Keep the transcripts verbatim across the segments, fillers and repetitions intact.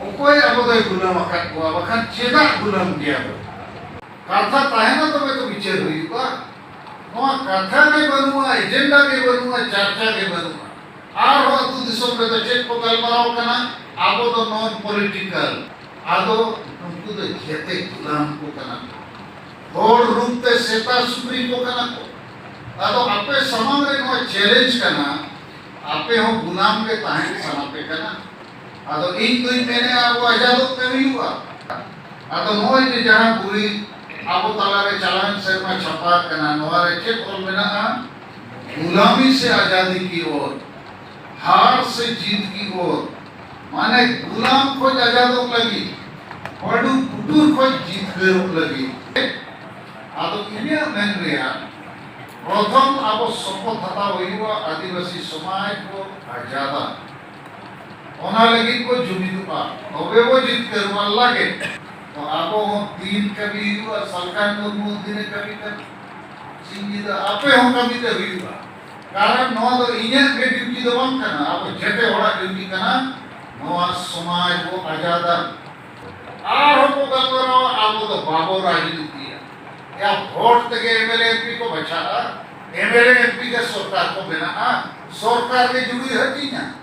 ᱚᱠᱚᱭ ᱟᱵᱚ ᱫᱚᱭ ᱜᱩᱞᱟᱹᱢ ᱟᱠᱟᱫ ᱵᱚᱣᱟ? ᱵᱟᱠᱷᱟᱱ ᱪᱮᱫᱟᱜ ᱜᱩᱞᱟᱹᱢ ᱜᱮᱭᱟ ᱵᱚ? ᱠᱟᱛᱷᱟ ᱛᱟᱦᱮᱱᱟ ᱛᱚᱵᱮ ᱛᱚ ᱵᱤᱪᱟᱹᱨ ᱦᱩᱭᱩᱜᱼᱟ᱾ ᱱᱚᱣᱟ ᱠᱟᱛᱷᱟ ᱜᱮ ᱵᱟᱹᱱᱩᱜᱼᱟ, ᱮᱡᱮᱱᱰᱟ ᱜᱮ ᱵᱟᱹᱱᱩᱜᱼᱟ, ᱪᱟᱨᱪᱟ ᱜᱮ ᱵᱟᱹᱱᱩᱜᱼᱟ᱾ ᱟᱨᱦᱚᱸ ᱟᱹᱛᱩ ᱫᱤᱥᱚᱢ ᱨᱮᱫᱚ ᱪᱮᱫ ᱠᱚ ᱜᱟᱞᱢᱟᱨᱟᱣ ᱠᱟᱱᱟ? ᱟᱵᱚ ᱫᱚ ᱱᱚᱱ ᱯᱚᱞᱤᱴᱤᱠᱟᱞ᱾ ᱟᱫᱚ ᱱᱩᱠᱩ ᱫᱚ ᱡᱮᱛᱮ ᱜᱩᱞᱟᱢ ᱠᱚ ᱠᱟᱱᱟ ᱠᱚ᱾ ᱦᱚᱲ ᱨᱩᱯ ᱛᱮ ᱥᱮᱛᱟ ᱥᱩᱠᱨᱤ ᱠᱚ ᱠᱟᱱᱟ ᱠᱚ᱾ ᱟᱫᱚ ᱟᱯᱮ ᱥᱟᱢᱟᱝ ᱨᱮ ᱱᱚᱣᱟ ᱪᱮᱞᱮᱧᱡᱽ ᱠᱟᱱᱟ, ᱟᱯᱮ ᱦᱚᱸ ᱜᱩᱞᱟᱢ ᱜᱮ ᱛᱟᱦᱮᱸ ᱥᱟᱱᱟ ᱯᱮ ᱠᱟᱱᱟ᱾ ᱟᱫᱚ ᱤᱧ ᱫᱩᱧ ᱢᱮᱱᱮᱫᱼᱟ, ᱟᱵᱚ ᱟᱡᱟᱫᱚᱜ ᱛᱮ ᱦᱩᱭᱩᱜᱼᱟ᱾ ᱟᱫᱚ ᱱᱚᱜᱼᱚᱭ ᱡᱮ ᱡᱟᱦᱟᱸ ᱵᱳᱭ ᱟᱵᱚ ᱛᱟᱞᱟᱨᱮ ᱪᱟᱞᱟᱣᱮᱱ ᱥᱮᱨᱢᱟ ᱪᱷᱟᱯᱟ ᱟᱠᱟᱱᱟ, ᱱᱚᱣᱟ ᱨᱮ ᱪᱮᱫ ᱚᱞ ᱢᱮᱱᱟᱜᱼᱟ? ᱜᱩᱞᱟᱢᱤ ᱥᱮ ᱟᱡᱟᱫᱤ ᱠᱤ ᱳᱨ, ᱦᱟᱨ ᱥᱮ ᱡᱤᱛ ᱠᱤ ᱳᱨ, ᱢᱟᱱᱮ ᱜᱩᱞᱟᱢ ᱠᱷᱚᱱ ᱟᱡᱟᱫᱚᱜ ᱞᱟᱹᱜᱤᱫ, ᱯᱟᱹᱰᱩ ᱯᱩᱴᱩᱨ ᱠᱷᱚᱱ ᱡᱤᱛᱠᱟᱹᱨᱚᱜ ᱞᱟᱹᱜᱤᱫ᱾ ᱟᱫᱚ ᱤᱧᱟᱹᱜ ᱢᱮᱱ ᱨᱮᱭᱟᱜ, ᱯᱨᱚᱛᱷᱚᱢ ᱟᱵᱚ ᱥᱚᱯᱚᱛ ᱦᱟᱛᱟᱣ ᱦᱩᱭᱩᱜᱼᱟ, ᱟᱹᱫᱤᱵᱟᱹᱥᱤ ᱥᱚᱢᱟᱡᱽ ᱵᱚ ᱟᱡᱟᱫᱟ, ᱚᱱᱟ ᱞᱟᱹᱜᱤᱫ ᱵᱚ ᱡᱩᱢᱤᱫᱚᱜᱼᱟ, ᱛᱚᱵᱮ ᱵᱚ ᱡᱤᱛᱠᱟᱹᱨᱚᱜᱼᱟ ᱞᱟᱜᱮ᱾ ᱛᱚ ᱟᱵᱚ ᱦᱚᱸ ᱫᱤᱱ ᱠᱟᱹᱢᱤ ᱦᱩᱭᱩᱜᱼᱟ, ᱥᱟᱞᱠᱷᱟᱱ ᱢᱩᱨᱢᱩ ᱫᱤᱱᱮ ᱠᱟᱹᱢᱤ ᱠᱟᱱᱟ, ᱥᱤᱧ ᱧᱤᱫᱟᱹ ᱟᱯᱮ ᱦᱚᱸ ᱠᱟᱹᱢᱤ ᱛᱮ ᱦᱩᱭᱩᱜᱼᱟ᱾ ᱠᱟᱨᱚᱱ ᱱᱚᱣᱟ ᱫᱚ ᱤᱧᱟᱹᱜ ᱜᱮ ᱰᱤᱭᱩᱴᱤ ᱫᱚ ᱵᱟᱝ ᱠᱟᱱᱟ, ᱟᱵᱚ ᱡᱮᱛᱮ ᱦᱚᱲᱟᱜ ᱰᱤᱭᱩᱴᱤ ᱠᱟᱱᱟ ᱱᱚᱣᱟ ᱥᱚᱢᱟᱡᱽ ᱵᱚ ᱟᱡᱟᱫᱟ᱾ ᱟᱨᱦᱚᱸ ᱠᱚ ᱜᱟᱞᱢᱟᱨᱟᱣᱟ, ᱟᱵᱚ ᱫᱚ ᱵᱟᱵᱚ ᱨᱟᱡᱽᱱᱤᱛᱤᱭᱟ᱾ ᱭᱟ ᱵᱷᱳᱴ ᱛᱮᱜᱮ M L A M P ᱠᱚ ᱵᱟᱪᱷᱟᱜᱼᱟ, M L A M P ᱜᱮ ᱥᱚᱨᱠᱟᱨ ᱠᱚ ᱵᱮᱱᱟᱜᱼᱟ, ᱥᱚᱨᱠᱟᱨ ᱜᱮ ᱡᱩᱲᱩᱭ ᱦᱟᱹᱴᱤᱧᱟ᱾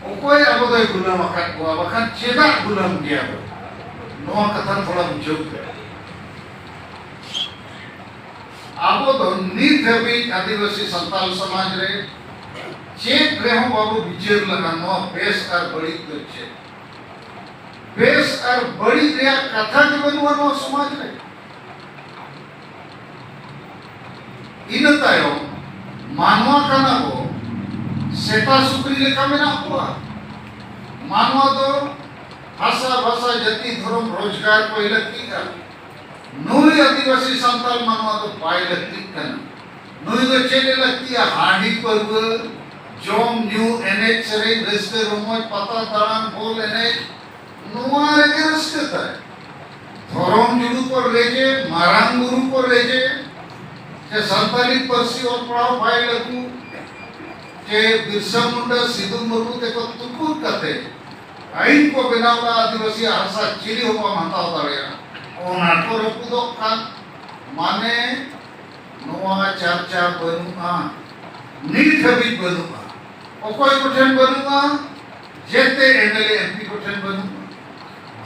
ᱚᱠᱚᱭ ᱟᱵᱚ ᱫᱚᱭ ᱜᱩᱞᱟᱹᱢ ᱟᱠᱟᱫ ᱵᱚᱣᱟ? ᱵᱟᱠᱷᱟᱱ ᱪᱮᱫᱟᱜ ᱜᱩᱞᱟᱹᱢ ᱜᱮᱭᱟ ᱵᱚ? ᱱᱚᱣᱟ ᱠᱟᱛᱷᱟ ᱛᱷᱚᱲᱟ ᱵᱩᱡᱷᱟᱹᱣ ᱯᱮ᱾ ᱟᱵᱚ ᱫᱚ ᱱᱤᱛ ᱦᱟᱹᱵᱤᱡ ᱟᱹᱫᱤᱵᱟᱹᱥᱤ ᱥᱟᱱᱛᱟᱞ ᱥᱚᱢᱟᱡᱽ ᱨᱮ ᱪᱮᱫ ᱨᱮᱦᱚᱸ ᱵᱟᱵᱚ ᱵᱤᱪᱟᱹᱨ ᱞᱮᱠᱷᱟᱱ ᱱᱚᱣᱟ ᱵᱮᱥ ᱟᱨ ᱵᱟᱹᱲᱤᱡ ᱫᱚ ᱪᱮᱫ? ᱵᱮᱥ ᱟᱨ ᱵᱟᱹᱲᱤᱡ ᱨᱮᱭᱟᱜ ᱠᱟᱛᱷᱟ ᱜᱮ ᱵᱟᱹᱱᱩᱜᱼᱟ ᱱᱚᱣᱟ ᱥᱚᱢᱟᱡᱽ ᱨᱮ᱾ ᱤᱱᱟᱹ ᱛᱟᱭᱚᱢ ᱢᱟᱱᱣᱟ ᱠᱟᱱᱟ ᱵᱚ, ᱥᱮᱛᱟ ᱥᱩᱠᱨᱤ ᱞᱮᱠᱟ ᱢᱮᱱᱟᱜ ᱠᱚᱣᱟ᱾ ᱢᱟᱱᱣᱟ ᱫᱚ ᱦᱟᱥᱟ ᱵᱷᱟᱥᱟ ᱡᱟᱹᱛᱤ ᱫᱷᱚᱨᱚᱢ ᱨᱳᱡᱽᱜᱟᱨ ᱠᱚᱭ ᱞᱟᱹᱠᱛᱤᱜᱼᱟ᱾ ᱱᱩᱭ ᱟᱹᱫᱤᱵᱟᱹᱥᱤ ᱥᱟᱱᱛᱟᱲ ᱢᱟᱱᱣᱟ ᱫᱚ ᱵᱟᱭ ᱞᱟᱹᱠᱛᱤᱜ ᱠᱟᱱᱟ᱾ ᱱᱩᱭ ᱫᱚ ᱪᱮᱫ ᱮ ᱞᱟᱹᱠᱛᱤᱜᱼᱟ? ᱦᱟᱺᱰᱤ ᱯᱟᱹᱨᱣᱟᱹ, ᱡᱚᱢ ᱧᱩ, ᱮᱱᱮᱡ ᱥᱮᱨᱮᱧ, ᱨᱟᱹᱥᱠᱟᱹ ᱨᱚᱢᱚᱡᱽ, ᱯᱟᱛᱟ ᱫᱟᱬᱟᱱ, ᱵᱚᱞ ᱮᱱᱮᱡ, ᱱᱚᱣᱟ ᱨᱮᱜᱮ ᱨᱟᱹᱥᱠᱟᱹ ᱛᱟᱭ᱾ ᱫᱷᱚᱨᱚᱢ ᱜᱩᱨᱩ ᱠᱚ ᱨᱮᱡᱮ, ᱢᱟᱨᱟᱝ ᱵᱩᱨᱩ ᱠᱚ ᱨᱮᱡᱮ, ᱡᱮ ᱥᱟᱱᱛᱟᱲᱤ ᱯᱟᱹᱨᱥᱤ ᱚᱞ ᱯᱟᱲᱦᱟᱣ ᱵᱟᱭ ᱞᱟᱹᱜᱩ, ᱡᱮ ᱵᱤᱨᱥᱟ ᱢᱩᱱᱰᱟ, ᱥᱤᱫᱩ, ᱢᱩᱨᱢᱩ ᱛᱮᱠᱚ ᱛᱩᱯᱩᱫ ᱠᱟᱛᱮ ᱟᱹᱭᱤᱱ ᱠᱚ ᱵᱮᱱᱟᱣ ᱞᱮᱫᱟ, ᱟᱹᱫᱤᱵᱟᱹᱥᱤ ᱦᱟᱥᱟ ᱪᱤᱞᱤ ᱦᱚᱸ ᱵᱟᱢ ᱦᱟᱛᱟᱣ ᱫᱟᱲᱮᱭᱟᱜᱼᱟ, ᱚᱱᱟ ᱠᱚ ᱨᱟᱹᱯᱩᱫᱚᱜ ᱠᱟᱱ᱾ ᱢᱟᱱᱮ ᱱᱚᱣᱟ ᱪᱟᱨᱪᱟ ᱵᱟᱹᱱᱩᱜᱼᱟ, ᱱᱤᱛ ᱦᱟᱹᱵᱤᱡ ᱵᱟᱹᱱᱩᱜᱼᱟ᱾ ᱚᱠᱚᱭ ᱠᱚᱴᱷᱮᱱ ᱵᱟᱹᱱᱩᱜᱼᱟ? ᱡᱮᱛᱮ M L A, M P ᱠᱚᱴᱷᱮᱱ ᱵᱟᱹᱱᱩᱜᱼᱟ᱾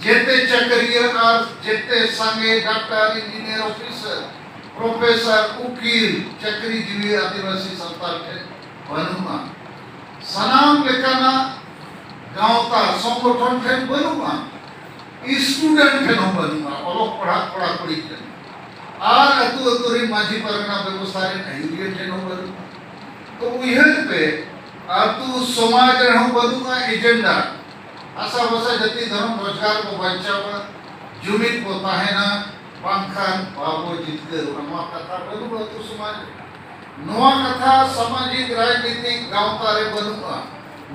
ᱡᱮᱛᱮ ᱪᱟᱹᱠᱨᱤᱭᱟᱹ ᱟᱨ ᱡᱮᱛᱮ ᱥᱟᱸᱜᱮ ᱰᱟᱠᱛᱟᱨ, ᱤᱧᱡᱤᱱᱤᱭᱟᱨ, ᱚᱯᱷᱤᱥᱟᱨ, ᱯᱨᱚᱯᱷᱮᱥᱚᱨ, ᱩᱠᱤᱞ, ᱪᱟᱹᱠᱨᱤ ᱡᱤᱣᱤ ᱟᱹᱫᱤᱵᱟᱹᱥᱤ ᱥᱟᱱᱛᱟᱲ ᱴᱷᱮᱱ ᱵᱟᱹᱱᱩᱜᱼᱟ᱾ ᱥᱟᱱᱟᱢ ᱞᱮᱠᱟᱱᱟᱜ ᱜᱟᱶᱛᱟ ᱥᱚᱝᱜᱚᱴᱷᱚᱱ ᱴᱷᱮᱱ ᱵᱟᱹᱱᱩᱜᱼᱟ᱾ ᱥᱴᱩᱰᱮᱱᱴ ᱴᱷᱮᱱ ᱦᱚᱸ ᱵᱟᱹᱱᱩᱜᱼᱟ, ᱚᱞᱚᱜ ᱯᱟᱲᱦᱟᱜ ᱠᱚᱲᱟ ᱠᱩᱲᱤ ᱴᱷᱮᱱ᱾ ᱟᱨ ᱟᱹᱛᱩ ᱟᱹᱛᱩ ᱨᱮᱱ ᱢᱟᱹᱡᱷᱤ ᱯᱟᱨᱜᱟᱱᱟ ᱵᱮᱵᱚᱥᱛᱷᱟ ᱨᱮᱱ ᱟᱹᱭᱩᱨᱤᱭᱟᱹ ᱴᱷᱮᱱ ᱦᱚᱸ ᱵᱟᱹᱱᱩᱜᱼᱟ᱾ ᱛᱚ ᱩᱭᱦᱟᱹᱨ ᱯᱮ, ᱟᱹᱛᱩ ᱥᱚᱢᱟᱡᱽ ᱨᱮᱦᱚᱸ ᱵᱟᱹᱱᱩᱜᱼᱟ ᱮᱡᱮᱱᱰᱟ᱾ ᱦᱟᱥᱟ ᱵᱷᱟᱥᱟ ᱡᱟᱹᱛᱤ ᱫᱷᱚᱨᱚᱢ ᱨᱳᱡᱽᱜᱟᱨ ᱵᱚ ᱵᱟᱧᱪᱟᱣᱟ, ᱡᱩᱢᱤᱫ ᱵᱚ ᱛᱟᱦᱮᱱᱟ, ᱵᱟᱝᱠᱷᱟᱱ ᱵᱟᱵᱚ ᱡᱤᱛᱠᱟᱹᱨᱚᱜᱼᱟ᱾ ᱱᱚᱣᱟ ᱠᱟᱛᱷᱟ ᱵᱟᱹᱱᱩᱜᱼᱟ ᱟᱹᱛᱩ ᱥᱚᱢᱟᱡᱽ ᱨᱮ᱾ ᱱᱚᱣᱟ ᱠᱟᱛᱷᱟ ᱥᱟᱢᱟᱡᱤᱠ ᱨᱟᱡᱽᱱᱤᱛᱤᱠ ᱜᱟᱶᱛᱟ ᱨᱮ ᱵᱟᱹᱱᱩᱜᱼᱟ᱾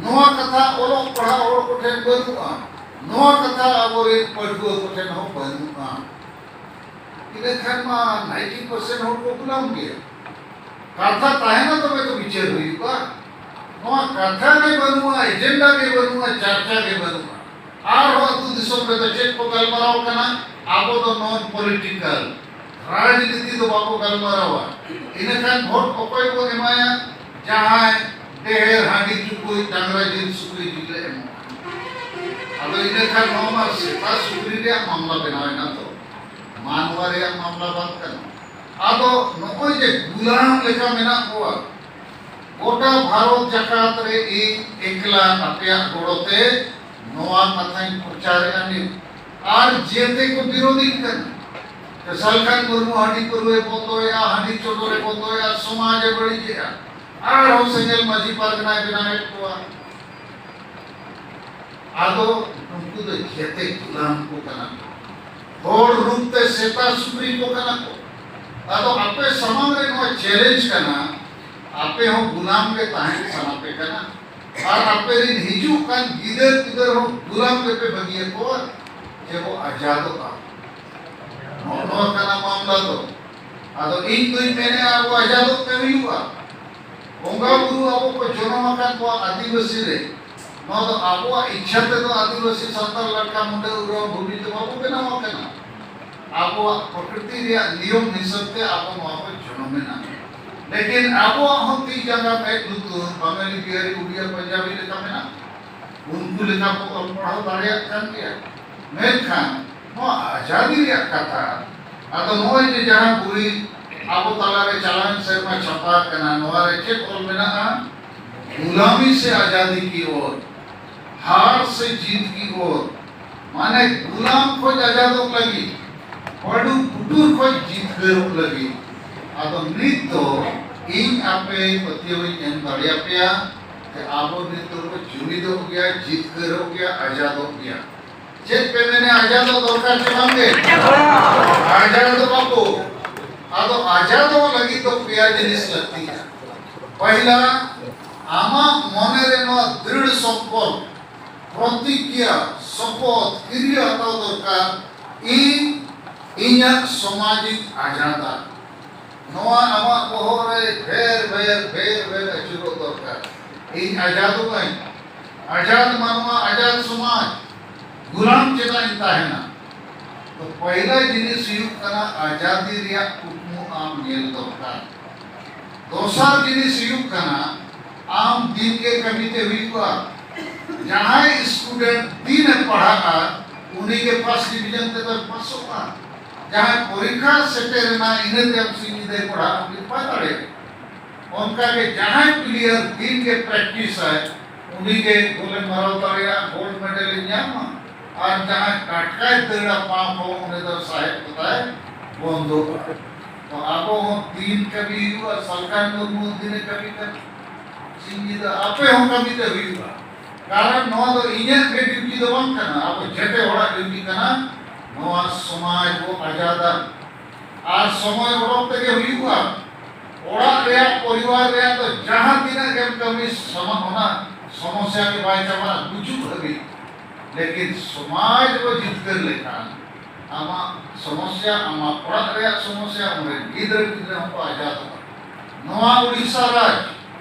ᱱᱚᱣᱟ ᱠᱟᱛᱷᱟ ᱚᱞᱚᱜ ᱯᱟᱲᱦᱟᱣ ᱦᱚᱲ ᱠᱚᱴᱷᱮᱱ ᱵᱟᱹᱱᱩᱜᱼᱟ᱾ ᱱᱚᱣᱟ ᱠᱟᱛᱷᱟ ᱟᱵᱚᱨᱮᱱ ᱯᱟᱹᱴᱷᱩᱣᱟᱹ ᱠᱚᱴᱷᱮᱱ ᱦᱚᱸ ᱵᱟᱹᱱᱩᱜᱼᱟ᱾ ᱤᱱᱟᱹ ᱠᱷᱟᱱ ᱢᱟ ᱱᱟᱭᱤᱱᱴᱤ ᱯᱟᱨᱥᱮᱱᱴ ᱦᱚᱲ ᱠᱚ ᱜᱩᱞᱟᱢ ᱜᱮᱭᱟ᱾ ᱠᱟᱛᱷᱟ ᱛᱟᱦᱮᱱᱟ ᱛᱚᱵᱮ ᱛᱚ ᱵᱤᱪᱟᱹᱨ ᱦᱩᱭᱩᱜᱼᱟ᱾ ᱱᱚᱣᱟ ᱠᱟᱛᱷᱟ ᱜᱮ ᱵᱟᱹᱱᱩᱜᱼᱟ, ᱮᱡᱮᱱᱰᱟ ᱜᱮ ᱵᱟᱹᱱᱩᱜᱼᱟ, ᱪᱟᱨᱪᱟ ᱜᱮ ᱵᱟᱹᱱᱩᱜᱼᱟ᱾ ᱟᱨᱦᱚᱸ ᱟᱹᱛᱩ ᱫᱤᱥᱚᱢ ᱨᱮᱫᱚ ᱪᱮᱫ ᱠᱚ ᱜᱟᱞᱢᱟᱨᱟᱣ ᱠᱟᱱᱟ? ᱟᱵᱚ ᱫᱚ ᱱᱚᱱ ᱯᱚᱞᱤᱴᱤᱠᱟᱞ, ᱨᱟᱡᱽᱱᱤᱛᱤ ᱫᱚ ᱵᱟᱵᱚ ᱜᱟᱞᱢᱟᱨᱟᱣᱟ᱾ ᱤᱱᱟᱹ ᱠᱷᱟᱱ ᱵᱷᱳᱴ ᱚᱠᱚᱭ ᱵᱚ ᱮᱢᱟᱭᱟ? ᱡᱟᱦᱟᱸᱭ ᱰᱷᱮᱨ ᱦᱟᱺᱰᱤ ᱴᱩᱠᱩᱡ ᱰᱟᱝᱨᱟ ᱡᱤᱞ ᱥᱩᱠᱨᱤ ᱡᱤᱞ ᱮ ᱮᱢᱚᱜᱼᱟ᱾ ᱟᱫᱚ ᱤᱱᱟᱹ ᱠᱷᱟᱱ ᱱᱚᱣᱟ ᱢᱟ ᱥᱮᱛᱟ ᱥᱩᱠᱨᱤ ᱨᱮᱭᱟᱜ ᱢᱟᱢᱞᱟ ᱵᱮᱱᱟᱣ ᱮᱱᱟ ᱛᱚ, ᱢᱟᱱᱣᱟ ᱨᱮᱭᱟᱜ ᱢᱟᱢᱞᱟ ᱵᱟᱝ ᱠᱟᱱᱟ᱾ ᱟᱫᱚ ᱱᱚᱜᱼᱚᱭ ᱡᱮ ᱜᱩᱞᱟᱢ ᱞᱮᱠᱟ ᱢᱮᱱᱟᱜ ᱠᱚᱣᱟ, ᱜᱚᱴᱟ ᱵᱷᱟᱨᱚᱛ ᱡᱟᱠᱟᱛ ᱨᱮ ᱤᱧ ᱮᱠᱞᱟ ᱟᱯᱮᱭᱟᱜ ᱜᱚᱲᱚ ᱛᱮ ᱱᱚᱣᱟ ᱠᱟᱛᱷᱟᱧ ᱯᱨᱚᱪᱟᱨᱮᱜᱼᱟ ᱱᱤᱛ᱾ ᱟᱨ ᱡᱮᱛᱮ ᱠᱚ ᱵᱤᱨᱳᱫᱤᱧ ᱠᱟᱱᱟ᱾ ᱥᱟᱞᱠᱷᱟᱱ ᱢᱩᱨᱢᱩ ᱦᱟᱺᱰᱤ ᱯᱟᱹᱨᱣᱟᱹᱭ ᱵᱚᱱᱫᱚᱭᱮᱜᱼᱟ, ᱦᱟᱺᱰᱤ ᱪᱚᱰᱚᱨᱮ ᱵᱚᱱᱫᱚᱭᱮᱜᱼᱟ, ᱥᱚᱢᱟᱡᱽ ᱮ ᱵᱟᱹᱲᱤᱡᱮᱜᱼᱟ᱾ ᱟᱨᱦᱚᱸ ᱥᱮᱸᱜᱮᱞ ᱢᱟᱹᱡᱷᱤ ᱯᱟᱨᱜᱟᱱᱟᱭ ᱵᱮᱱᱟᱣᱮᱫ ᱠᱚᱣᱟ᱾ ᱟᱫᱚ ᱱᱩᱠᱩ ᱫᱚ ᱡᱮᱛᱮ ᱜᱩᱞᱟᱢ ᱠᱚ ᱠᱟᱱᱟ ᱠᱚ᱾ ᱦᱚᱲ ᱨᱩᱯ ᱛᱮ ᱥᱮᱛᱟ ᱥᱩᱠᱨᱤ ᱠᱚ ᱠᱟᱱᱟ ᱠᱚ᱾ ᱟᱫᱚ ᱟᱯᱮ ᱥᱟᱢᱟᱝ ᱨᱮ ᱱᱚᱣᱟ ᱪᱮᱞᱮᱧᱡᱽ ᱠᱟᱱᱟ, ᱟᱯᱮ ᱦᱚᱸ ᱜᱩᱞᱟᱢ ᱜᱮ ᱛᱟᱦᱮᱸ ᱥᱟᱱᱟ ᱯᱮ ᱠᱟᱱᱟ᱾ ᱟᱨ ᱟᱯᱮ ᱨᱤᱱ ᱦᱤᱡᱩᱜ ᱠᱟᱱ ᱜᱤᱫᱟᱹᱨ ᱯᱤᱫᱟᱹᱨ ᱦᱚᱸ ᱜᱩᱞᱟᱢ ᱜᱮᱯᱮ ᱵᱟᱹᱜᱤᱭᱟᱠᱚᱣᱟ, ᱡᱮ ᱵᱚ ᱟᱡᱟᱫᱚᱜᱼᱟ᱾ ᱱᱚᱜᱼᱚ ᱱᱚᱣᱟ ᱠᱟᱱᱟ ᱢᱟᱢᱞᱟ ᱫᱚ᱾ ᱟᱫᱚ ᱤᱧ ᱫᱩᱧ ᱢᱮᱱᱮᱫᱼᱟ, ᱟᱵᱚ ᱟᱡᱟᱫᱚᱜ ᱛᱮ ᱦᱩᱭᱩᱜᱼᱟ᱾ ᱵᱚᱸᱜᱟ ᱵᱩᱨᱩ ᱟᱵᱚ ᱠᱚ ᱡᱚᱱᱚᱢ ᱟᱠᱟᱫ ᱵᱚᱣᱟ ᱟᱹᱫᱤᱵᱟᱹᱥᱤ ᱨᱮ, ᱱᱚᱣᱟ ᱫᱚ ᱟᱵᱚᱣᱟᱜ ᱤᱪᱪᱷᱟ ᱛᱮᱫᱚ ᱟᱹᱫᱤᱵᱟᱹᱥᱤ, ᱥᱟᱱᱛᱟᱲ, ᱞᱟᱴᱠᱟ, ᱢᱩᱱᱰᱟᱹ, ᱩᱨᱟᱣ ᱵᱷᱩᱢᱤ ᱛᱮ ᱵᱟᱵᱚ ᱵᱮᱱᱟᱣ ᱟᱠᱟᱱᱟ᱾ ᱟᱵᱚᱣᱟᱜ ᱯᱨᱚᱠᱨᱤᱛᱤ ᱨᱮᱭᱟᱜ ᱱᱤᱭᱚᱢ ᱦᱤᱥᱟᱹᱵ ᱛᱮ ᱟᱵᱚ ᱱᱚᱣᱟ ᱵᱚ ᱡᱚᱱᱚᱢ ᱮᱱᱟ᱾ ᱞᱮᱠᱤᱱ ᱟᱵᱚᱣᱟᱜ ᱦᱚᱸ ᱛᱤ ᱡᱟᱸᱜᱟ ᱢᱮᱫ ᱞᱩᱛᱩᱨ, ᱵᱟᱝᱟᱞᱤ, ᱵᱤᱦᱟᱨᱤ, ᱩᱲᱤᱭᱟ, ᱯᱟᱧᱡᱟᱵᱤ ᱞᱮᱠᱟ ᱢᱮᱱᱟᱜ, ᱩᱱᱠᱩ ᱞᱮᱠᱟ ᱵᱚ ᱚᱞ ᱯᱟᱲᱦᱟᱣ ᱫᱟᱲᱮᱭᱟᱜ ᱠᱟᱱ ᱜᱮᱭᱟ᱾ ᱢᱮᱱᱠᱷᱟᱱ ᱱᱚᱣᱟ ᱟᱡᱟᱫᱤ ᱨᱮᱭᱟᱜ ᱠᱟᱛᱷᱟ, ᱟᱫᱚ ᱱᱚᱜᱼᱚᱭ ᱡᱮ ᱡᱟᱦᱟᱸ ᱵᱳᱭ ᱟᱵᱚ ᱛᱟᱞᱟᱨᱮ ᱪᱟᱞᱟᱣᱮᱱ ᱥᱮᱨᱢᱟ ᱪᱷᱟᱯᱟ ᱟᱠᱟᱱᱟ, ᱱᱚᱣᱟ ᱨᱮ ᱪᱮᱫ ᱚᱞ ᱢᱮᱱᱟᱜᱼᱟ? ᱜᱩᱞᱟᱢᱤ ᱥᱮ ᱟᱡᱟᱫᱤ ᱠᱤ ᱳᱨ, ᱦᱟᱨ ᱥᱮ ᱡᱤᱛ ᱠᱤ ᱳᱨ, ᱢᱟᱱᱮ ᱜᱩᱞᱟᱢ ᱠᱷᱚᱱ ᱟᱡᱟᱫᱚᱜ ᱞᱟᱹᱜᱤᱫ, ᱵᱟᱹᱰᱩ ᱯᱩᱴᱩᱨ ᱠᱷᱚᱱ ᱡᱤᱛᱠᱟᱹᱨᱚᱜ ᱞᱟᱹᱜᱤᱫ᱾ ᱟᱫᱚ ᱱᱤᱛ ᱫᱚ ᱤᱧ ᱟᱯᱮ ᱯᱟᱹᱛᱭᱟᱹᱣ ᱤᱧ ᱮᱢ ᱫᱟᱲᱮᱭᱟᱯᱮᱭᱟ ᱡᱮ ᱟᱵᱚ ᱱᱤᱛ ᱫᱚ ᱵᱚ ᱡᱩᱢᱤᱫᱚᱜ ᱜᱮᱭᱟ, ᱡᱤᱛᱠᱟᱹᱨᱚᱜ ᱜᱮᱭᱟ, ᱟᱡᱟᱫᱚᱜ ᱜᱮᱭᱟ᱾ ᱪᱮᱫ ᱯᱮ ᱢᱮᱱᱟ, ᱟᱡᱟᱫᱚᱜ ᱫᱚᱨᱠᱟᱨ ᱪᱮ ᱵᱟᱝ ᱜᱮ? ᱟᱡᱟᱫᱚᱜ ᱟᱵᱚ᱾ ᱟᱫᱚ ᱟᱡᱟᱫᱚᱜ ᱞᱟᱹᱜᱤᱫ ᱫᱚ ᱯᱮᱭᱟ ᱡᱤᱱᱤᱥ ᱞᱟᱹᱠᱛᱤᱜᱼᱟ᱾ ᱯᱟᱹᱦᱤᱞᱟ, ᱟᱢᱟᱜ ᱢᱚᱱᱮ ᱨᱮ ᱱᱚᱣᱟ ᱫᱨᱤᱲ ᱥᱚᱝᱠᱚᱞᱯ, ᱯᱨᱚᱛᱤᱜᱽᱜᱷᱟ, ᱥᱚᱯᱚᱛ, ᱠᱤᱨᱭᱟᱹ ᱦᱟᱛᱟᱣ ᱫᱚᱨᱠᱟᱨ, ᱤᱧ ᱤᱧᱟᱹᱜ ᱥᱚᱢᱟᱡᱽ ᱤᱧ ᱟᱡᱟᱫᱟ᱾ ᱱᱚᱣᱟ ᱟᱢᱟᱜ ᱵᱚᱦᱚᱜ ᱨᱮ ᱵᱷᱮᱨ ᱵᱷᱮᱨ, ᱵᱷᱮᱨ ᱵᱷᱮᱨ ᱟᱹᱪᱩᱨᱚᱜ ᱫᱚᱨᱠᱟᱨ᱾ ᱤᱧ ᱟᱡᱟᱫᱚᱜ ᱟᱹᱧ, ᱟᱡᱟᱫ ᱢᱟᱱᱣᱟ, ᱟᱡᱟᱫ ᱥᱚᱢᱟᱡᱽ, ᱜᱩᱞᱟᱢ ᱪᱮᱫᱟᱜ ᱤᱧ ᱛᱟᱦᱮᱱᱟ? ᱛᱚ, ᱯᱟᱹᱦᱤᱞᱟ ᱡᱤᱱᱤᱥ ᱦᱩᱭᱩᱜ ᱠᱟᱱᱟ ᱟᱡᱟᱫᱤ ᱨᱮᱭᱟᱜ ᱠᱩᱠᱢᱩ ᱟᱢ ᱧᱮᱞ ᱫᱚᱨᱠᱟᱨ᱾ ᱫᱚᱥᱟᱨ ᱡᱤᱱᱤᱥ ᱦᱩᱭᱩᱜ ᱠᱟᱱᱟ, ᱟᱢ ᱫᱤᱱ ᱜᱮ ᱠᱟᱹᱢᱤ ᱛᱮ ᱦᱩᱭᱩᱜᱼᱟ᱾ ᱡᱟᱦᱟᱸᱭ ᱥᱴᱩᱰᱮᱱᱴ ᱫᱤᱱ ᱮ ᱯᱟᱲᱦᱟᱜᱼᱟ, ᱩᱱᱤ ᱜᱮ ᱯᱷᱟᱥᱴ ᱰᱤᱵᱤᱡᱚᱱ ᱛᱮᱫᱚᱭ ᱯᱟᱥᱚᱜᱼᱟ᱾ ᱡᱟᱦᱟᱸᱭ ᱯᱚᱨᱤᱠᱠᱷᱟ ᱥᱮᱴᱮᱨ ᱮᱱᱟ, ᱤᱱᱟᱹ ᱛᱟᱭᱚᱢ ᱥᱤᱧ ᱧᱤᱫᱟᱹᱭ ᱯᱟᱲᱦᱟᱜᱼᱟ, ᱩᱱᱤ ᱵᱟᱭ ᱫᱟᱲᱮᱭᱟᱜᱼᱟ᱾ ᱚᱱᱠᱟ ᱜᱮ ᱡᱟᱦᱟᱸᱭ ᱯᱞᱮᱭᱟᱨ ᱫᱤᱱ ᱜᱮ ᱯᱨᱮᱠᱴᱤᱥ ᱟᱭ, ᱩᱱᱤ ᱜᱮ ᱜᱳᱞᱮ ᱢᱟᱨᱟᱣ ᱫᱟᱲᱮᱭᱟᱜᱼᱟ, ᱜᱳᱞᱰ ᱢᱮᱰᱮᱞ ᱮ ᱧᱟᱢᱟ᱾ ᱟᱨ ᱡᱟᱦᱟᱸᱭ ᱴᱟᱴᱠᱟᱭ ᱫᱟᱹᱲᱟ ᱯᱟᱸᱣ ᱯᱷᱟᱣ, ᱩᱱᱤ ᱫᱚ ᱥᱟᱦᱮᱵ ᱠᱚᱛᱟᱭ ᱵᱚᱱᱫᱚᱜᱼᱟ᱾ ᱛᱚ ᱟᱵᱚ ᱦᱚᱸ ᱫᱤᱱ ᱠᱟᱹᱢᱤ ᱦᱩᱭᱩᱜᱼᱟ, ᱥᱟᱞᱠᱷᱟᱱ ᱢᱩᱨᱢᱩ ᱫᱤᱱᱮ ᱠᱟᱹᱢᱤ ᱠᱟᱱᱟ, ᱥᱤᱧ ᱧᱤᱫᱟᱹ ᱟᱯᱮ ᱦᱚᱸ ᱠᱟᱹᱢᱤ ᱛᱮ ᱦᱩᱭᱩᱜᱼᱟ᱾ ᱠᱟᱨᱚᱱ ᱱᱚᱣᱟ ᱫᱚ ᱤᱧᱟᱹᱜ ᱜᱮ ᱰᱤᱭᱩᱴᱤ ᱫᱚ ᱵᱟᱝ ᱠᱟᱱᱟ, ᱟᱵᱚ ᱡᱮᱛᱮ ᱦᱚᱲᱟᱜ ᱰᱤᱭᱩᱴᱤ ᱠᱟᱱᱟ ᱱᱚᱣᱟ ᱥᱚᱢᱟᱡᱽ ᱵᱚ ᱟᱡᱟᱫᱟ᱾ ᱟᱨ ᱥᱚᱢᱚᱭ ᱚᱰᱚᱠ ᱛᱮᱜᱮ ᱦᱩᱭᱩᱜᱼᱟ᱾ ᱚᱲᱟᱜ ᱨᱮᱭᱟᱜ, ᱯᱚᱨᱤᱵᱟᱨ ᱨᱮᱭᱟᱜ ᱫᱚ ᱡᱟᱦᱟᱸ ᱛᱤᱱᱟᱹᱜ ᱜᱮᱢ ᱠᱟᱹᱢᱤ, ᱥᱚᱢᱟ-, ᱚᱱᱟ ᱥᱚᱢᱚᱥᱭᱟ ᱜᱮ ᱵᱟᱭ ᱪᱟᱵᱟᱜᱼᱟ ᱜᱩᱡᱩᱜ ᱦᱟᱹᱵᱤᱡ᱾ ᱞᱮᱠᱤᱱ ᱥᱚᱢᱟᱡᱽ ᱵᱚ ᱡᱤᱛᱠᱟᱹᱨ ᱞᱮᱠᱷᱟᱱ, ᱟᱢᱟᱜ ᱥᱚᱢᱚᱥᱭᱟ, ᱟᱢᱟᱜ ᱚᱲᱟᱜ ᱨᱮᱭᱟᱜ ᱥᱚᱢᱚᱥᱭᱟ, ᱟᱢᱨᱮᱱ ᱜᱤᱫᱽᱨᱟᱹ ᱯᱤᱫᱽᱨᱟᱹ ᱦᱚᱸᱠᱚ ᱟᱡᱟᱫᱚᱜᱼᱟ᱾ ᱱᱚᱣᱟ ᱩᱰᱤᱥᱟ ᱨᱟᱡᱽ,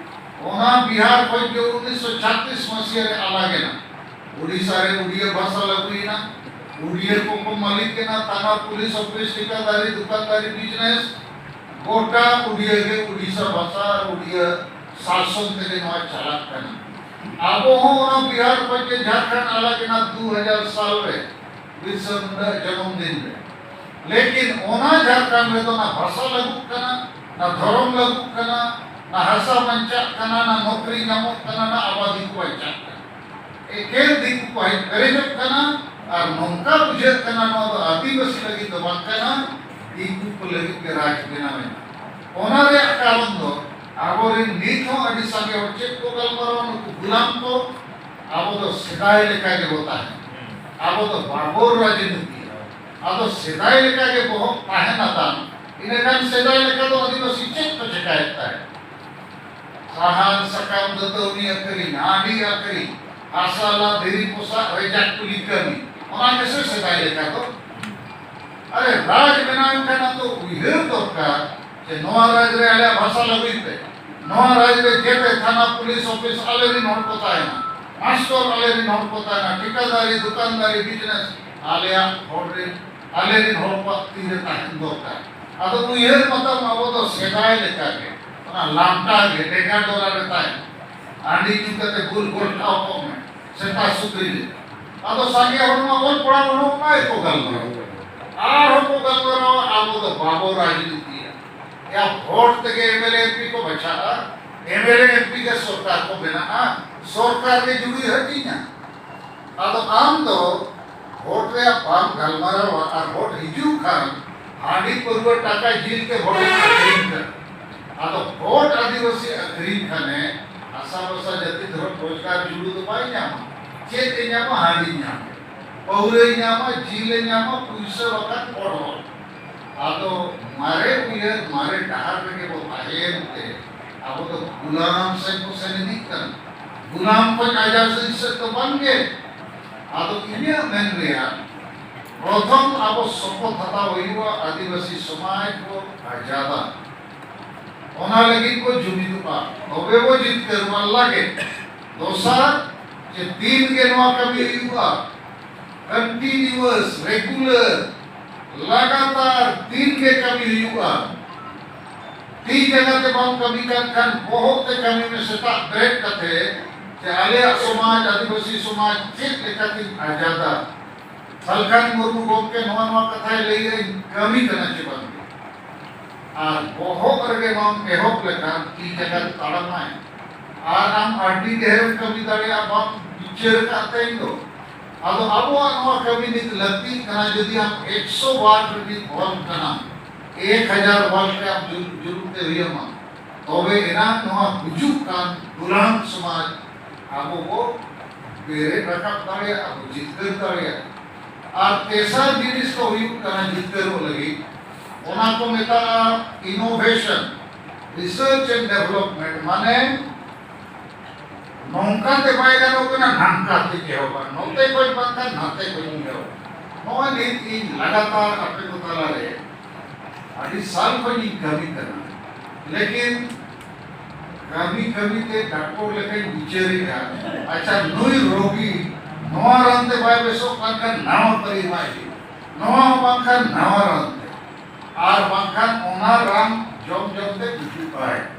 ᱚᱱᱟ ᱵᱤᱦᱟᱨ ᱠᱷᱚᱱ ᱜᱮ ᱩᱱᱤᱥᱥᱚ ᱪᱷᱟᱛᱤᱥ ᱢᱟᱹᱥᱤᱭᱟ ᱨᱮ ᱟᱞᱟᱜ ᱮᱱᱟ᱾ ᱩᱰᱤᱥᱟ ᱨᱮ ᱩᱰᱤᱭᱟᱹ ᱵᱷᱟᱥᱟ ᱞᱟᱹᱜᱩᱭᱮᱱᱟ᱾ ᱩᱰᱤᱭᱟᱹ ᱠᱚᱠᱚ ᱢᱟᱹᱞᱤᱠ ᱮᱱᱟ, ᱛᱷᱟᱱᱟ, ᱯᱩᱞᱤᱥ ᱚᱯᱷᱤᱥ, ᱴᱷᱤᱠᱟᱹᱫᱟᱨᱤ, ᱫᱚᱠᱟᱱᱫᱟᱨᱤ, ᱵᱤᱡᱽᱱᱮᱥ, ᱜᱚᱴᱟ ᱩᱰᱤᱭᱟᱹ ᱜᱮ ᱩᱰᱤᱥᱟ ᱵᱷᱟᱥᱟ ᱟᱨ ᱩᱰᱤᱭᱟᱹ ᱥᱟᱥᱚᱱ ᱛᱮᱜᱮ ᱱᱚᱣᱟ ᱪᱟᱞᱟᱜ ᱠᱟᱱᱟ᱾ ᱟᱵᱚ ᱦᱚᱸ ᱚᱱᱟ ᱵᱤᱦᱟᱨ ᱠᱷᱚᱱ ᱜᱮ ᱡᱷᱟᱲᱠᱷᱚᱸᱰ ᱟᱞᱟᱜ ᱮᱱᱟ ᱫᱩ ᱦᱟᱡᱟᱨ ᱥᱟᱞ ᱨᱮ᱾ ᱵᱤᱨᱥᱟ ᱢᱩᱱᱰᱟ ᱡᱚᱱᱚᱢ ᱫᱤᱱ ᱨᱮ᱾ ᱞᱮᱠᱤᱱ ᱚᱱᱟ ᱡᱷᱟᱲᱠᱷᱚᱸᱰ ᱨᱮᱫᱚ ᱱᱟ ᱵᱷᱟᱥᱟ ᱞᱟᱹᱜᱩᱜ ᱠᱟᱱᱟ, ᱱᱟ ᱫᱷᱚᱨᱚᱢ ᱞᱟᱹᱜᱩᱜ ᱠᱟᱱᱟ, ᱱᱟ ᱦᱟᱥᱟ ᱵᱟᱧᱪᱟᱜ ᱠᱟᱱᱟ, ᱱᱟ ᱱᱚᱠᱨᱤ ᱧᱟᱢᱚᱜ ᱠᱟᱱᱟ, ᱱᱟ ᱟᱵᱟᱫᱤ ᱠᱚ ᱵᱟᱧᱪᱟᱜ ᱠᱟᱱᱟ᱾ ᱮᱠᱮᱱ ᱫᱤᱠᱩ ᱠᱚ ᱦᱮᱡ ᱯᱮᱨᱮᱡᱚᱜ ᱠᱟᱱᱟ᱾ ᱟᱨ ᱱᱚᱝᱠᱟ ᱵᱩᱡᱷᱟᱹᱜ ᱠᱟᱱᱟ ᱱᱚᱣᱟ ᱫᱚ ᱟᱹᱫᱤᱵᱟᱹᱥᱤ ᱞᱟᱹᱜᱤᱫ ᱫᱚ ᱵᱟᱝ ᱠᱟᱱᱟ, ᱫᱤᱠᱩ ᱠᱚ ᱞᱟᱹᱜᱤᱫ ᱜᱮ ᱨᱟᱡᱽ ᱵᱮᱱᱟᱣ ᱮᱱᱟ᱾ ᱚᱱᱟ ᱨᱮᱭᱟᱜ ᱠᱟᱨᱚᱱ ᱫᱚ ᱟᱵᱚᱨᱮᱱ ᱱᱤᱛ ᱦᱚᱸ ᱟᱹᱰᱤ ᱥᱟᱸᱜᱮ ᱦᱚᱲ ᱪᱮᱫ ᱠᱚ ᱜᱟᱞᱢᱟᱨᱟᱣᱟ, ᱱᱩᱠᱩ ᱜᱩᱞᱟᱢ ᱠᱚ᱾ ᱟᱵᱚ ᱫᱚ ᱥᱮᱫᱟᱭ ᱞᱮᱠᱟ ᱜᱮᱵᱚ ᱛᱟᱦᱮᱱᱟ᱾ ᱟᱵᱚ ᱫᱚ ᱵᱟᱵᱚ ᱨᱟᱡᱽᱱᱤᱛᱤᱭᱟ᱾ ᱟᱫᱚ ᱥᱮᱫᱟᱭ ᱞᱮᱠᱟ ᱜᱮ ᱵᱚᱦᱚᱜ ᱛᱟᱦᱮᱱᱟ ᱛᱟᱢ, ᱤᱱᱟᱹᱠᱷᱟᱱ ᱥᱮᱫᱟᱭ ᱞᱮᱠᱟ ᱫᱚ ᱟᱹᱫᱤᱵᱟᱹᱥᱤ ᱪᱮᱫ ᱠᱚ ᱪᱮᱠᱟᱭᱮᱫ ᱛᱟᱦᱮᱸᱫ? ᱥᱟᱦᱟᱱ, ᱥᱟᱠᱟᱢ, ᱫᱟᱹᱛᱟᱹᱣᱱᱤ ᱟᱹᱠᱷᱨᱤᱧ, ᱦᱟᱺᱰᱤ ᱟᱹᱠᱷᱨᱤᱧ, ᱦᱟᱥᱟ ᱞᱟ, ᱫᱷᱤᱨᱤ ᱯᱚᱥᱟᱜ, ᱨᱮᱡᱟ ᱠᱩᱞᱤ ᱠᱟᱹᱢᱤ, ᱚᱱᱟ ᱜᱮᱥᱮ ᱥᱮᱫᱟᱭ ᱞᱮᱠᱟ ᱫᱚ᱾ ᱟᱨᱮ, ᱨᱟᱡᱽ ᱵᱮᱱᱟᱣ ᱮᱱᱠᱷᱟᱱ ᱟᱢ ᱫᱚ ᱩᱭᱦᱟᱹᱨ ᱫᱚᱨᱠᱟᱨ ᱡᱮ ᱱᱚᱣᱟ ᱨᱟᱡᱽ ᱨᱮ ᱟᱞᱮᱭᱟᱜ ᱵᱷᱟᱥᱟ ᱞᱟᱹᱜᱩᱭ ᱯᱮ᱾ ᱱᱚᱣᱟ ᱨᱟᱡᱽ ᱨᱮ ᱡᱮᱛᱮ ᱛᱷᱟᱱᱟ, ᱯᱩᱞᱤᱥ ᱚᱯᱷᱤᱥ ᱟᱞᱮᱨᱮᱱ ᱦᱚᱲ ᱠᱚ ᱛᱟᱦᱮᱱᱟ, ᱢᱟᱥᱴᱚᱨ ᱟᱞᱮᱨᱮᱱ ᱦᱚᱲ ᱠᱚ ᱛᱟᱦᱮᱱᱟ, ᱴᱷᱤᱠᱟᱹᱫᱟᱨᱤ, ᱫᱚᱠᱟᱱᱫᱟᱨᱤ, ᱵᱤᱡᱽᱱᱮᱥ ᱟᱞᱮᱭᱟᱜ ᱦᱚᱲ ᱨᱮᱱ, ᱟᱞᱮᱨᱮᱱ ᱦᱚᱲ ᱠᱚᱣᱟᱜ ᱛᱤᱨᱮ ᱛᱟᱦᱮᱱ ᱫᱚᱨᱠᱟᱨ᱾ ᱟᱫᱚ ᱩᱭᱦᱟᱹᱨ ᱢᱟᱛᱟᱢ ᱟᱵᱚ ᱫᱚ ᱥᱮᱫᱟᱭ ᱞᱮᱠᱟᱜᱮ, ᱚᱱᱟ ᱞᱟᱢᱴᱟ ᱜᱮ, ᱰᱮᱸᱜᱟ ᱰᱚᱞᱟ ᱨᱮ ᱛᱟᱦᱮᱱ, ᱦᱟᱺᱰᱤ ᱧᱩ ᱠᱟᱛᱮ ᱵᱩᱞ ᱜᱚᱞᱴᱟᱣ ᱠᱚᱜ ᱢᱮ, ᱥᱮᱛᱟ ᱥᱩᱠᱨᱤ ᱞᱮᱠᱟ᱾ ᱟᱫᱚ ᱥᱟᱸᱜᱮ ᱦᱚᱲ ᱢᱟ ᱚᱞ ᱯᱟᱲᱦᱟᱣ ᱦᱚᱲ ᱚᱱᱟ ᱜᱮᱠᱚ ᱜᱟᱞᱢᱟᱨᱟᱣ᱾ ᱟᱨᱦᱚᱸ ᱠᱚ ᱜᱟᱞᱢᱟᱨᱟᱣᱟ, ᱟᱵᱚ ᱫᱚ ᱵᱟᱵᱚ ᱨᱟᱡᱽᱱᱤᱛᱤᱭᱟ᱾ ᱭᱟ, ᱵᱷᱳᱴ ᱛᱮᱜᱮ M L A, M P ᱠᱚ ᱵᱟᱪᱷᱟᱜᱼᱟ, M L A, M P ᱜᱮ ᱥᱚᱨᱠᱟᱨ ᱠᱚ ᱵᱮᱱᱟᱜᱼᱟ, ᱥᱚᱨᱠᱟᱨ ᱜᱮ ᱡᱩᱲᱩᱭ ᱦᱟᱹᱴᱤᱧᱟ᱾ ᱟᱫᱚ ᱟᱢ ᱫᱚ ᱵᱷᱳᱴ ᱨᱮᱭᱟᱜ ᱵᱟᱢ ᱜᱟᱞᱢᱟᱨᱟᱣᱟ ᱟᱨ ᱵᱷᱳᱴ ᱦᱤᱡᱩᱜ ᱠᱷᱟᱱ ᱦᱟᱺᱰᱤ ᱯᱟᱹᱨᱣᱟᱹ ᱴᱟᱠᱟ ᱡᱤᱞ ᱛᱮ ᱵᱷᱳᱴ ᱮᱢ ᱟᱹᱠᱷᱨᱤᱧ ᱠᱟᱱᱟ᱾ ᱟᱫᱚ ᱵᱷᱳᱴ ᱟᱹᱫᱤᱵᱟᱹᱥᱤ ᱟᱹᱠᱷᱨᱤᱧ ᱠᱷᱟᱱᱮ ᱦᱟᱥᱟ ᱵᱷᱟᱥᱟ ᱡᱟᱹᱛᱤ ᱫᱷᱚᱨᱚᱢ ᱨᱳᱡᱽᱜᱟᱨ ᱡᱩᱲᱩ ᱫᱚ ᱵᱟᱭ ᱧᱟᱢᱟ᱾ ᱪᱮᱫ ᱮ ᱧᱟᱢᱟ? ᱦᱟᱺᱰᱤ ᱧᱟᱢᱟ, ᱯᱟᱹᱣᱨᱟᱹᱭ ᱧᱟᱢᱟ, ᱡᱤᱞ ᱮ ᱧᱟᱢᱟ, ᱯᱩᱭᱥᱟᱹ ᱵᱟᱠᱷᱟᱱ ᱦᱚᱲ ᱦᱚᱲ᱾ ᱟᱫᱚ ᱢᱟᱨᱮ ᱩᱭᱦᱟᱹᱨ, ᱢᱟᱨᱮ ᱰᱟᱦᱟᱨ ᱨᱮᱜᱮ ᱵᱚ ᱛᱟᱦᱮᱸᱭᱮᱱ ᱛᱮ ᱟᱵᱚ ᱫᱚ ᱜᱩᱞᱟᱢ ᱥᱮᱫ ᱵᱚ ᱥᱮᱱ ᱤᱫᱤᱜ ᱠᱟᱱᱟ᱾ ᱜᱩᱞᱟᱢ ᱠᱷᱚᱱ ᱟᱡᱟᱫᱤ ᱥᱮᱫ ᱫᱚ ᱵᱟᱝᱜᱮ᱾ ᱟᱫᱚ ᱤᱧᱟᱹᱜ ᱢᱮᱱ ᱨᱮᱭᱟᱜ, ᱯᱨᱚᱛᱷᱚᱢ ᱟᱵᱚ ᱥᱚᱯᱚᱛ ᱦᱟᱛᱟᱣ ᱦᱩᱭᱩᱜᱼᱟ, ᱟᱹᱫᱤᱵᱟᱹᱥᱤ ᱥᱚᱢᱟᱡᱽ ᱵᱚ ᱟᱡᱟᱫᱟ, ᱚᱱᱟ ᱞᱟᱹᱜᱤᱫ ᱵᱚ ᱡᱩᱢᱤᱫᱚᱜᱼᱟ, ᱛᱚᱵᱮ ᱵᱚ ᱡᱤᱛᱠᱟᱹᱨᱚᱜᱼᱟ᱾ ᱞᱟᱜᱮ ᱫᱚᱥᱟᱨ ᱡᱮ ᱫᱤᱱ ᱜᱮ ᱱᱚᱣᱟ ᱠᱟᱹᱢᱤ ᱦᱩᱭᱩᱜᱼᱟ, ᱠᱚᱱᱴᱤᱱᱤᱭᱩᱣᱟᱥ, ᱨᱮᱜᱩᱞᱟᱨ, ᱞᱟᱜᱟᱛᱟᱨ ᱫᱤᱱ ᱜᱮ ᱠᱟᱹᱢᱤ ᱦᱩᱭᱩᱜᱼᱟ᱾ ᱛᱤ ᱡᱟᱸᱜᱟ ᱛᱮ ᱵᱟᱢ ᱠᱟᱹᱢᱤ ᱠᱟᱱ ᱠᱷᱟᱱ ᱵᱚᱦᱚᱜ ᱛᱮ ᱠᱟᱹᱢᱤ ᱢᱮ ᱥᱮᱛᱟᱜ ᱵᱮᱨᱮᱫ ᱠᱟᱛᱮ, ᱡᱮ ᱟᱞᱮᱭᱟᱜ ᱥᱚᱢᱟᱡᱽ, ᱟᱹᱫᱤᱵᱟᱹᱥᱤ ᱥᱚᱢᱟᱡᱽ ᱪᱮᱫ ᱞᱮᱠᱟᱛᱤᱧ ᱟᱡᱟᱫᱟ᱾ ᱥᱟᱞᱠᱷᱟᱱ ᱢᱩᱨᱢᱩ ᱜᱚᱢᱠᱮ ᱱᱚᱣᱟ ᱱᱚᱣᱟ ᱠᱟᱛᱷᱟᱭ ᱞᱟᱹᱭᱮᱫᱼᱟ, ᱤᱧ ᱠᱟᱹᱢᱤ ᱠᱟᱱᱟ ᱪᱮ ᱵᱟᱝ? ᱟᱨ ᱵᱚᱦᱚᱜ ᱨᱮᱜᱮ ᱵᱟᱢ ᱮᱦᱚᱵ ᱞᱮᱠᱷᱟᱱ ᱛᱤ ᱡᱟᱸᱜᱟ ᱛᱮ ᱛᱟᱲᱟᱢᱟᱭ᱾ ᱟᱨ ᱟᱢ ᱟᱹᱰᱤ ᱰᱷᱮᱨᱮᱢ ᱠᱟᱹᱢᱤ ᱫᱟᱲᱮᱭᱟᱜᱼᱟ, ᱵᱟᱢ ᱵᱤᱪᱟᱹᱨ ᱟᱠᱟᱫ ᱛᱮ ᱤᱧ ᱫᱚ᱾ ᱟᱫᱚ ᱟᱵᱚᱣᱟᱜ ᱱᱚᱣᱟ ᱠᱟᱹᱢᱤ ᱱᱤᱛ ᱞᱟᱹᱠᱛᱤᱜ ᱠᱟᱱᱟ, ᱡᱩᱫᱤ ᱟᱢ ᱮᱠᱥᱚ ᱣᱟᱴ ᱨᱤᱱᱤᱡ ᱦᱚᱲ ᱠᱟᱱᱟᱢ, ᱮᱠ ᱦᱟᱡᱟᱨ ᱣᱟᱴ ᱨᱮ ᱟᱢ ᱡᱩᱞ-, ᱡᱩᱞᱩᱜ ᱛᱮ ᱦᱩᱭᱟᱢᱟ, ᱛᱚᱵᱮ ᱮᱱᱟᱝ ᱱᱚᱣᱟ ᱜᱩᱡᱩᱜ ᱠᱟᱱ ᱫᱩᱞᱟᱱ ᱥᱚᱢᱟᱡᱽ ᱟᱵᱚ ᱵᱚ ᱵᱮᱨᱮᱫ ᱨᱟᱠᱟᱵ ᱫᱟᱲᱮᱭᱟᱜᱼᱟ, ᱵᱚ ᱡᱤᱛᱠᱟᱹᱨ ᱫᱟᱲᱮᱭᱟᱜᱼᱟ᱾ ᱟᱨ ᱛᱮᱥᱟᱨ ᱡᱤᱱᱤᱥ ᱫᱚ ᱦᱩᱭᱩᱜ ᱠᱟᱱᱟ ᱡᱤᱛᱠᱟᱹᱨᱚᱜ ᱞᱟᱹᱜᱤᱫ, ᱚᱱᱟ ᱠᱚ ᱢᱮᱛᱟᱜᱼᱟ innovation, research and development, ᱢᱟᱱᱮ ᱱᱚᱝᱠᱟ ᱛᱮ ᱵᱟᱭ ᱜᱟᱱᱚᱜ ᱠᱟᱱᱟ, ᱱᱟᱝᱠᱟ ᱛᱮ ᱮᱦᱚᱵᱟ, ᱱᱚᱛᱮ ᱠᱷᱚᱱ ᱵᱟᱝᱠᱷᱟᱱ ᱱᱟᱛᱮ ᱠᱷᱚᱱ ᱮᱦᱚᱵᱟ᱾ ᱱᱚᱜᱼᱚᱭ ᱱᱤᱛ ᱤᱧ ᱞᱟᱜᱟᱛᱟᱨ ᱟᱯᱮ ᱠᱚ ᱛᱟᱞᱟᱨᱮ ᱟᱹᱰᱤ ᱥᱟᱞ ᱠᱷᱚᱱ ᱤᱧ ᱠᱟᱹᱢᱤ ᱠᱟᱱᱟ, ᱞᱮᱠᱤᱱ ᱠᱟᱹᱢᱤ ᱠᱟᱹᱢᱤ ᱛᱮ ᱰᱟᱠᱛᱚᱨ ᱞᱮᱠᱟᱧ ᱵᱤᱪᱟᱹᱨᱮᱜᱼᱟ᱾ ᱟᱪᱪᱷᱟ, ᱱᱩᱭ ᱨᱳᱜᱤ ᱱᱚᱣᱟ ᱨᱟᱱ ᱛᱮ ᱵᱟᱭ ᱵᱮᱥᱚᱜ ᱠᱟᱱ ᱠᱷᱟᱱ ᱱᱟᱣᱟ ᱛᱟᱹᱨᱤ ᱮᱢᱟᱭ ᱦᱩᱭᱩᱜᱼᱟ, ᱱᱚᱣᱟ ᱦᱚᱸ ᱵᱟᱝᱠᱷᱟᱱ ᱱᱟᱣᱟ ᱨᱟᱱ ᱛᱮ, ᱟᱨ ᱵᱟᱝᱠᱷᱟᱱ ᱚᱱᱟ ᱨᱟᱱ ᱡᱚᱢ ᱡᱚᱢ ᱛᱮ ᱜᱩᱡᱩᱜ ᱟᱭ᱾